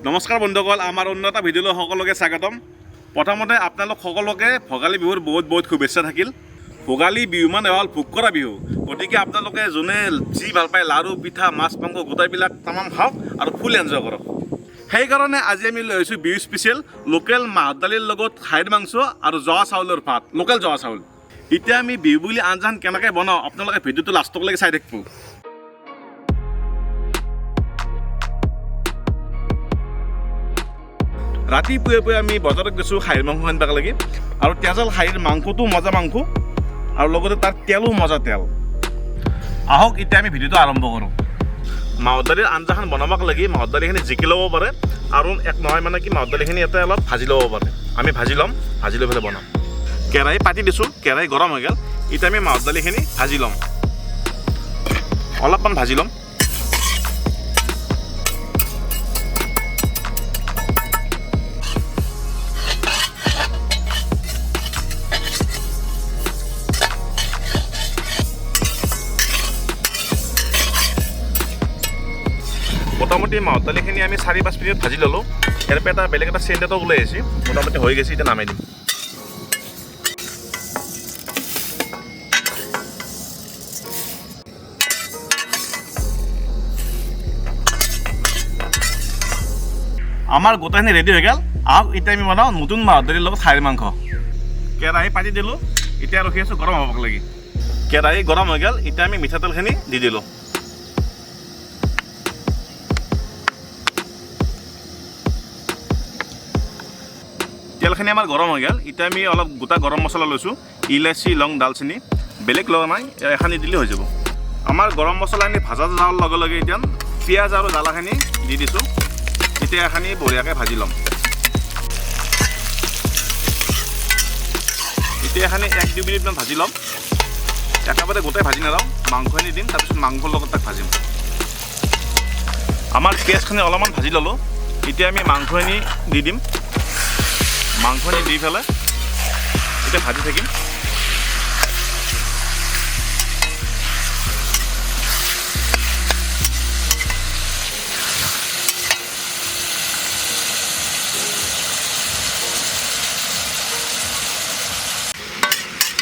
নমস্কাৰ বন্ধুসকল, আমাৰ অন্য এটা ভিডিঅ'লৈ সকলোকে স্বাগতম। প্ৰথমতে আপোনালোক সকলোকে ভোগালী বিহুৰ বহুত বহুত শুভেচ্ছা থাকিল। ভোগালী বিহু মানে হ'ল ভোগ কৰা বিহু। গতিকে আপোনালোকে যোনে যি ভাল পায় লাড়ু পিঠা মাছ মাংস গোটেইবিলাক তামাম খাওক আৰু ফুল এনজয় কৰক। সেইকাৰণে আজি আমি লৈ আহিছোঁ বিহু স্পেচিয়েল লোকেল মাহৰ দালিৰ লগত খাহীৰ মাংস আৰু জহা চাউলৰ ভাত, লোকেল জহা চাউল। এতিয়া আমি বিহু বুলি আঞ্জাখন কেনেকৈ বনাওঁ আপোনালোকে ভিডিঅ'টো লাষ্টলৈকে চাই থাকিব। ৰাতিপুৱাই পুৱাই আমি বজাৰত গৈছোঁ খাহীৰ মাংস আনিব লাগি। আৰু তেজাল খাহীৰ মাংসটো মজা মাংস আৰু লগতে তাৰ তেলো মজা তেল। আহক এতিয়া আমি ভিডিঅ'টো আৰম্ভ কৰোঁ। মাহৰ দালিৰ আঞ্জাখন বনাব লাগি মাহৰ দালিখিনি জিকি ল'ব পাৰে আৰু এক নহয় মানে কি মাহৰ দালিখিনি ইয়াতে অলপ ভাজি ল'ব পাৰে। আমি ভাজি ল'ম, ভাজি লৈ পেলাই বনাম। কেৰাহী পাতি দিছোঁ, কেৰাহী গৰম হৈ গ'ল। এতিয়া আমি মাহৰ দালিখিনি ভাজি ল'ম, অলপমান ভাজি ল'ম। মোটামুটি মাহৰ দালিখিনি আমি 4-5 মিনিট ভাজি ল'লোঁ। ইয়াৰ পৰা এটা বেলেগ এটা চেণ্ট এটা ওলাই আহিছে, মোটামুটি হৈ গৈছে। এতিয়া নামাই দিম। আমাৰ গোটেইখিনি ৰেডি হৈ গ'ল। আহক এতিয়া আমি বনাওঁ নতুন মাহৰ দালিৰ লগত খাহীৰ মাংস। কেৰাহী পাতি দিলোঁ, এতিয়া ৰখি আছোঁ গৰম হ'ব লাগি। কেৰাহী গৰম হৈ গ'ল, এতিয়া আমি মিঠাতেলখিনি দি দিলোঁ। তেলখিনি আমাৰ গৰম হৈ গ'ল। এতিয়া আমি অলপ গোটা গৰম মছলা লৈছোঁ, ইলাচি, লং, ডালচেনি, বেলেগ লোৱা নাই, এখানি দিলে হৈ যাব। আমাৰ গৰম মছলাখিনি ভাজা যোৱাৰ লগে লগে এতিয়া পিঁয়াজ আৰু জ্বালাখিনি দি দিছোঁ। এতিয়া এখানি বঢ়িয়াকৈ ভাজি ল'ম। এতিয়া এখানি 1-2 মিনিটমান ভাজি ল'ম। একেবাৰে গোটেই ভাজি নাযাওঁ, মাংসখিনি দিম, তাৰপিছত মাংসৰ লগত তাক ভাজিম। আমাৰ পিঁয়াজখিনি অলপমান ভাজি ল'লোঁ। এতিয়া আমি মাংসখিনি দি দিম। মাংসখিনি দি পেলাই এতিয়া ভাজি থাকিম।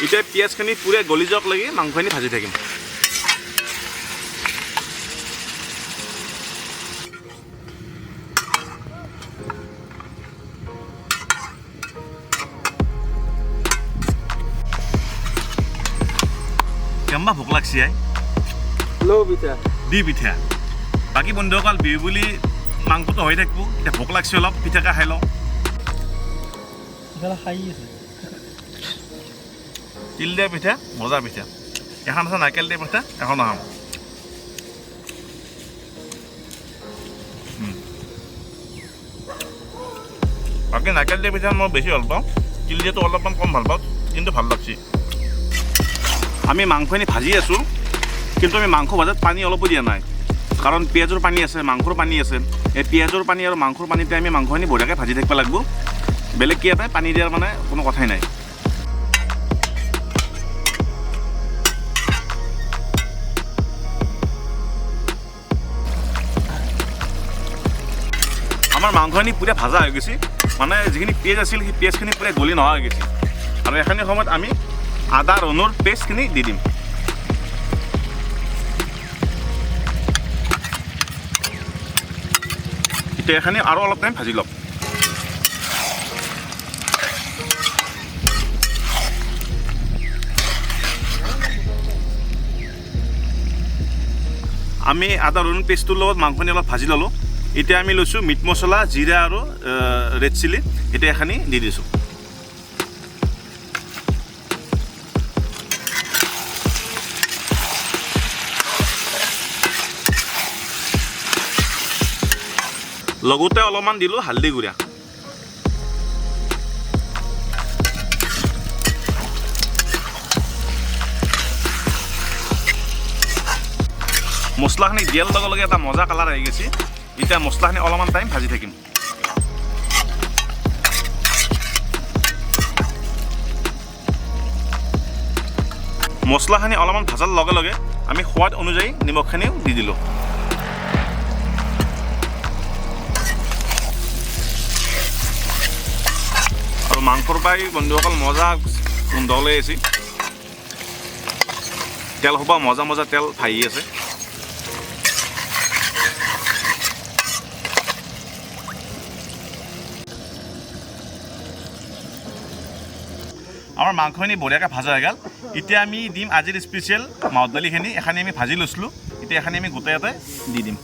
এতিয়া পিঁয়াজখিনি পূৰা গলি যোৱাক লাগি মাংসখিনি ভাজি থাকিম। কেম্বা ভোক লাগছি I. ল' পিঠা দি পিঠা। বাকী বন্ধুসকল, বিহু বুলি মাংসটো হৈ থাকিব, এতিয়া ভোক লাগছে, অলপ পিঠাকে খাই লওঁ। খাই আছে। তিল দিয়া পিঠা, মজা পিঠা। এখন আছে নাৰিকল দিয়া পিঠা, এখন আহাম। বাকী নাৰিকল দিয়া পিঠা মই বেছি ভাল পাওঁ, তিল দিয়াটো অলপমান কম ভাল পাওঁ, কিন্তু ভাল লাগছে। আমি মাংসখিনি ভাজি আছোঁ, কিন্তু আমি মাংস ভাজাত পানী অলপো দিয়া নাই, কাৰণ পিঁয়াজৰ পানী আছে, মাংসৰ পানী আছে। এই পিঁয়াজৰ পানী আৰু মাংসৰ পানীতে আমি মাংসখিনি বঢ়িয়াকৈ ভাজি থাকিব লাগিব। বেলেগ কি এটা পানী দিয়াৰ মানে কোনো কথাই নাই। আমাৰ মাংসখিনি পূৰা ভাজা হৈ গৈছে, মানে যিখিনি পিঁয়াজ আছিল সেই পিঁয়াজখিনি পূৰা গলি নোহোৱা হৈ গৈছে। আৰু এইখিনি সময়ত আমি আদা ৰহুনৰ পেষ্টখিনি দি দিম। এতিয়া এইখিনি আৰু অলপ টাইম ভাজি ল'ম। আমি আদা ৰহুন পেষ্টটোৰ লগত মাংসখিনি অলপ ভাজি ল'লোঁ। এতিয়া আমি লৈছোঁ মিট মছলা, জিৰা আৰু ৰেড চিলি, এতিয়া এইখিনি দি দিছোঁ। লগতে অলপমান দিলোঁ হালধি গুড়া। মছলাখিনি দিয়াৰ লগে লগে এটা মজা কালাৰ আহি গৈছে। এতিয়া মছলাখিনি অলপমান টাইম ভাজি থাকিম। মছলাখিনি অলপমান ভাজাৰ লগে লগে আমি সোৱাদ অনুযায়ী নিমখখিনিও দি দিলোঁ। মাংসৰ পৰাই বন্ধুসকল মজা গোন্ধ ওলাই আছে। তেল সোপা মজা মজা তেল ভাহি আছে। আমাৰ মাংসখিনি বঢ়িয়াকৈ ভাজা হৈ গ'ল। এতিয়া আমি দিম আজিৰ স্পেচিয়েল মাহৰ দালিখিনি। এখানি আমি ভাজি লৈছিলোঁ, এতিয়া এখানি আমি গোটেই এটাই দি দিম।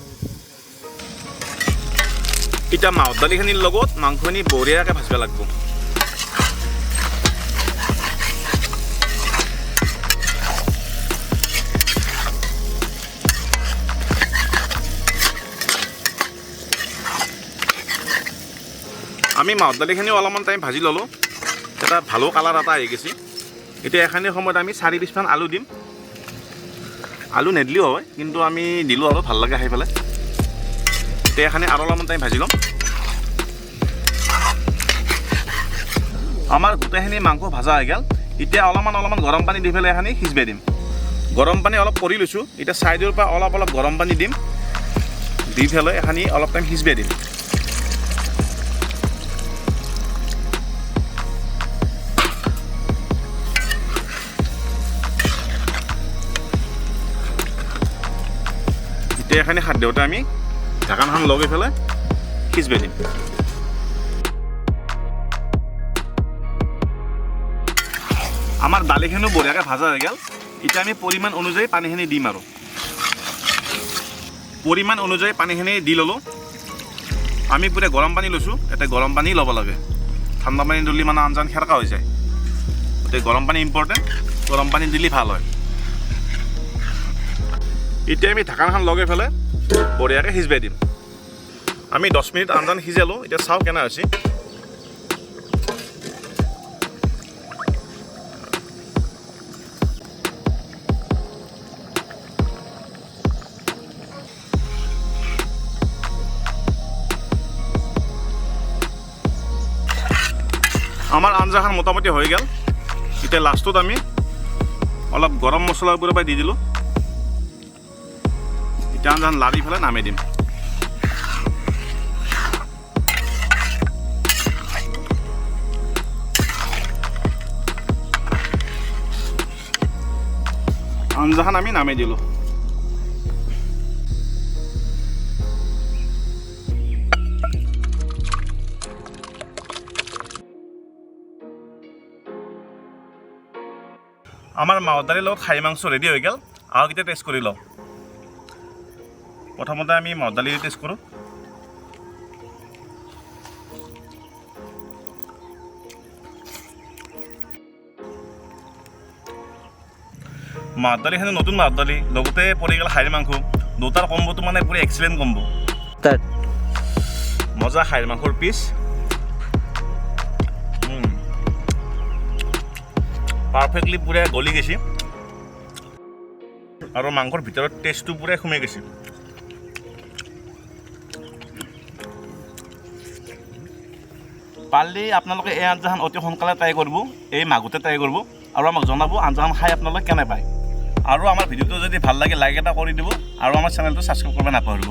এতিয়া মাহৰ দালিখিনিৰ লগত মাংসখিনি বঢ়িয়াকৈ ভাজিব লাগিব। আমি মাহৰ দালিখিনিও অলপমান টাইম ভাজি ল'লোঁ, এটা ভালো কালাৰ এটা আহি গৈছে। এতিয়া এইখিনি সময়ত আমি 4 পিচমান আলু দিম। আলু নেদিলেও হয়, কিন্তু আমি দিলোঁ আৰু ভাল লাগে খাই পেলাই। এতিয়া এইখিনি আৰু অলপমান টাইম ভাজি ল'ম। আমাৰ গোটেইখিনি মাংস ভাজা হৈ গ'ল। এতিয়া অলপমান অলপমান গৰম পানী দি পেলাই এইখিনি সিজবাই দিম। গৰম পানী অলপ কৰি লৈছোঁ। এতিয়া ছাইডৰ পৰা অলপ অলপ গৰম পানী দিম, দি পেলাই এইখিনি অলপ টাইম সিজবাই দিম। এতিয়া এইখিনি খাদ্যতে আমি ঢাকনখন লগাই পেলাই সিজবাই দিম। আমাৰ দালিখিনিও বঢ়িয়াকৈ ভাজা হৈ গ'ল। এতিয়া আমি পৰিমাণ অনুযায়ী পানীখিনি দিম আৰু পৰিমাণ অনুযায়ী পানীখিনি দি ল'লোঁ। আমি পূৰা গৰম পানী লৈছোঁ, ইয়াতে গৰম পানী ল'ব লাগে। ঠাণ্ডা পানী দিলে মানে আঞ্জাখন সেৰকা হৈ যায়। গতিকে গৰম পানী ইম্পৰ্টেণ্ট, গৰম পানী দিলে ভাল হয়। এতিয়া আমি ঢাকনখন লগাই পেলাই বঢ়িয়াকৈ সিজবাই দিম। আমি 10 মিনিট আঞ্জাখন সিজালোঁ, এতিয়া চাওঁ কেনে হৈছে। আমাৰ আঞ্জাখন মোটামুটি হৈ গ'ল। এতিয়া লাষ্টত আমি অলপ গৰম মছলা ওপৰৰ পৰা দি দিলোঁ। এতিয়া আঞ্জাখন লাৰি পেলাই নামি দিম। আঞ্জাখন আমি নামি দিলোঁ। আমাৰ মাহৰ দালিৰ লগত খাহী মাংস ৰেডি হৈ গ'ল। আহক এতিয়া টেষ্ট কৰি লওঁ। প্ৰথমতে আমি মাহৰ দালি টেষ্ট কৰোঁ। মাহৰ দালিখিনি নতুন মাহৰ দালি, লগতে পৰি গ'ল খাহীৰ মাংস, দুটাৰ কম্বটো মানে পুৰা এক্সেলেণ্ট কম্ব। মজা খাহীৰ মাংসৰ পিচ। পাৰফেক্টলি পুৰা গলি গৈছে আৰু মাংসৰ ভিতৰত টেষ্টটো পুৰা সোমাই গৈছে। পাৰিলে আপোনালোকে এই আঞ্জাখন অতি সোনকালে ট্ৰাই কৰিব, এই মাঘতে ট্ৰাই কৰিব আৰু আমাক জনাব আঞ্জাখন খাই আপোনালোকে কেনে পায়। আৰু আমাৰ ভিডিঅ'টো যদি ভাল লাগে লাইক এটা কৰি দিব আৰু আমাৰ চেনেলটো ছাবস্ক্ৰাইব কৰিব নাপাহৰিব।